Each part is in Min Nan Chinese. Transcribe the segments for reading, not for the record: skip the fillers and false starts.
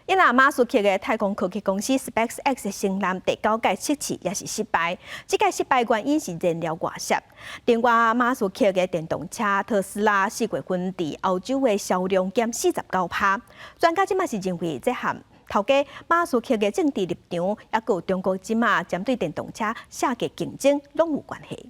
伊隆馬斯克的太空科技公司 SpaceX 的星艦第九屆測試也是失敗，這屆失敗原因是燃料外洩。另外，馬斯克的電動車特斯拉4月份佇歐洲的銷量減49%。專家這馬是認為，這和頭家馬斯克的政治立場，抑閣有中國這馬針對電動車下價競爭，攏有關係。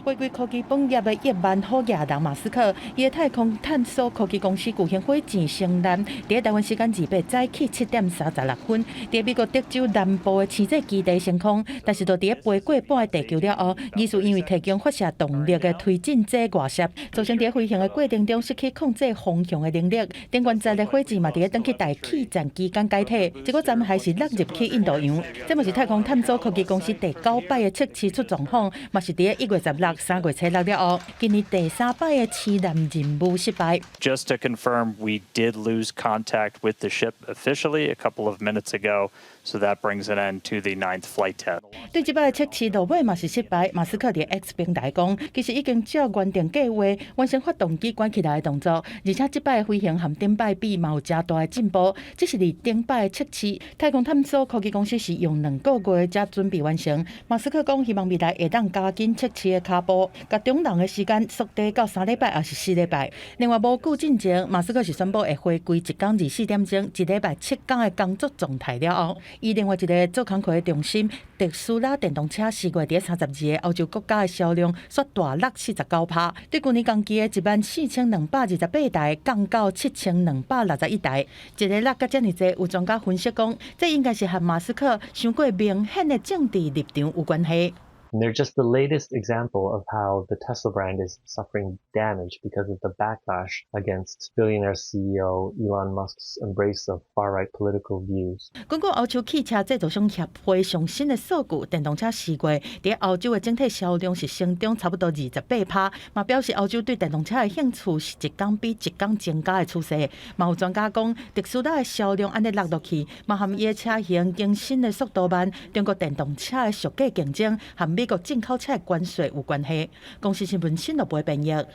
回歸科技本業的億萬好額人馬斯克，伊的太空探索科技公司巨型火箭星艦，佇台灣時間28早起7點36分，佇美國德州南部的星際基地升空，但是就佇咧飛過半个地球了後，疑似因為提供發射動力的推進劑外洩，造成佇飛行的過程中失去控制方向的能力。頂懸載的火箭嘛，佇咧轉去大氣層期間解體，結果暫還是落入去印度洋。這嘛是太空探索科技公司第九擺的測試出狀況，嘛是佇咧1月16、3月初六了後，今年第三擺的星艦任務失敗。 Just to confirm, we did lose contact with the ship officially a couple of minutes ago, so that brings an end to the ninth flight test. 對這擺的測試落尾嘛是失敗，馬斯克佇 X 平台講，其實已經照原定計劃完成發動機關起來的動作，而且這擺的飛行和頂擺比嘛有誠大的進步。這是佇頂擺的測試，太空探索科技公司是用2個月才準備完成。馬斯克講，希望未來會當加緊測試的跤步，共中人的時間縮短到3禮拜，抑是4禮拜。另外，無久進前，馬斯克是宣布會回歸一工24點鐘、一禮拜7工的工作狀態了後，伊另外一个做工課的重心，特斯拉電動車4月佇32个歐洲國家的銷量煞大落49%，對舊年同期的14,228台降到7,261台，一个落甲遮爾濟，有專家分析講，這應該是和馬斯克傷過明顯的政治立場有關係。 And they're just the latest example of how the Tesla brand is suffering damage because of the backlash against billionaire CEO Elon Musk's embrace of far-right political views. 根據歐洲汽車製造商協會上新的數據，電動車4月佇歐洲的整體銷量是成長差不多28%，嘛表示歐洲對電動車的興趣是一工比一工增加的趨勢。嘛有專家講，特斯拉的銷量按呢落落去，嘛和伊的車型更新的速度慢，中國電動車的售價競爭和美國進口車的關稅有關係。公視新聞新樂部編譯。